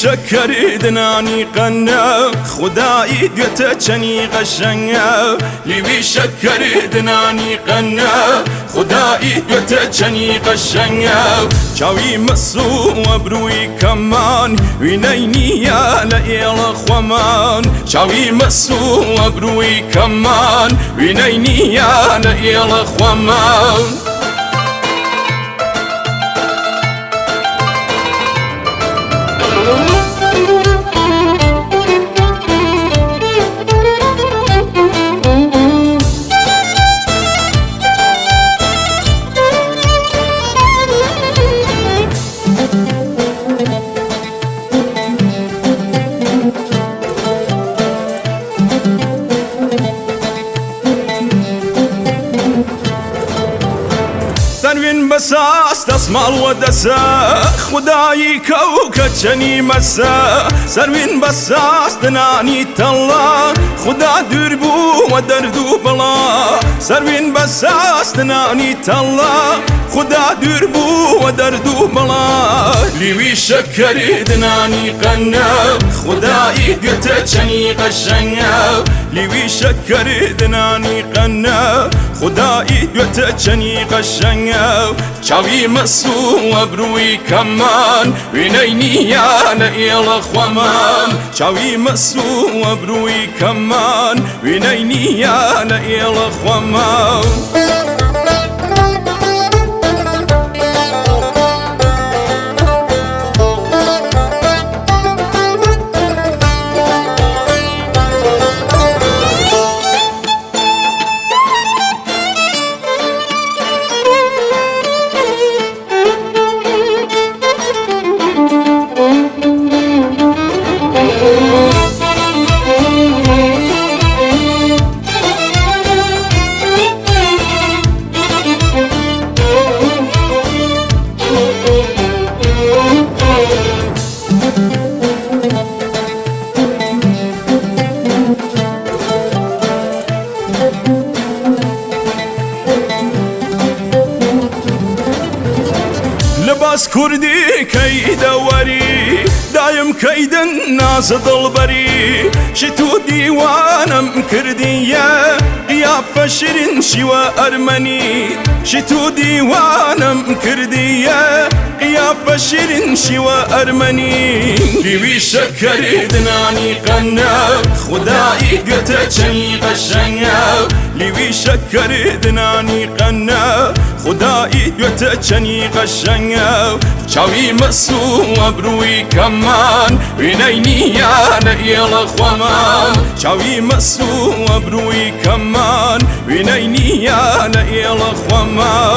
شەکەری دنانی قەنە، خودایی دوێتە چەنی قەشەنگە. لیوی شەکەری دنانی قەنە، خودایی دوێتە چەنی قەشەنگە. چاوی مەس و ئەبرووی کەمان، وینەی نییە لە ئێڵە خوەمان. چاوی مەس و ئەبرووی کەمان، وینەی نییە لە ئێڵە خوەمان. سەروین بەساس دەسماڵ وە دەسە، خودایی کەوکە چەنی مەسە. سەروین بەساس دنانی تەڵا، خدا دوور بوو وە دەرد و بەڵا. سەروین بەساس دنانی تەڵا، خدا دوور بوو وە دەرد و بەڵا. لیوی شەکەری دنانی قەنە، خودایی دوێتە چەنی قەشەنگە. لیوی شەکەری دنانی قەنە، خودایی دوێتە چەنی قەشەنگە. چاوی مەس و ئەبرووی کەمان، وینەی نییە لە ئێڵە خوەمان. چاوی مەس و ئەبرووی کەمان، وینەی نییە لە ئێڵە خوەمان. لباس کوردی کەی دەوەری، دایم کەیدن نازە دڵبەری. شت و دیوانم کردیە، قیافە شیرین شیوە ئەرمەنی. شت و دیوانم کردیە، قیافە شیرین شیوە ئەرمەنی. لیوی شەکەری دنانی قەنە، خودایی دوێتە چەنی قەشەنگە. لیوی شەکەری دنانی قەنە، خودایی دوێتە چەنی قەشەنگە. چاوی مەس و ئەبرووی کەمان، وینەی نییە لە ئێڵە خوەمان. چاوی مەس و ئەبرووی کەمان، وینەی نییە لە ئێڵە خوەمان.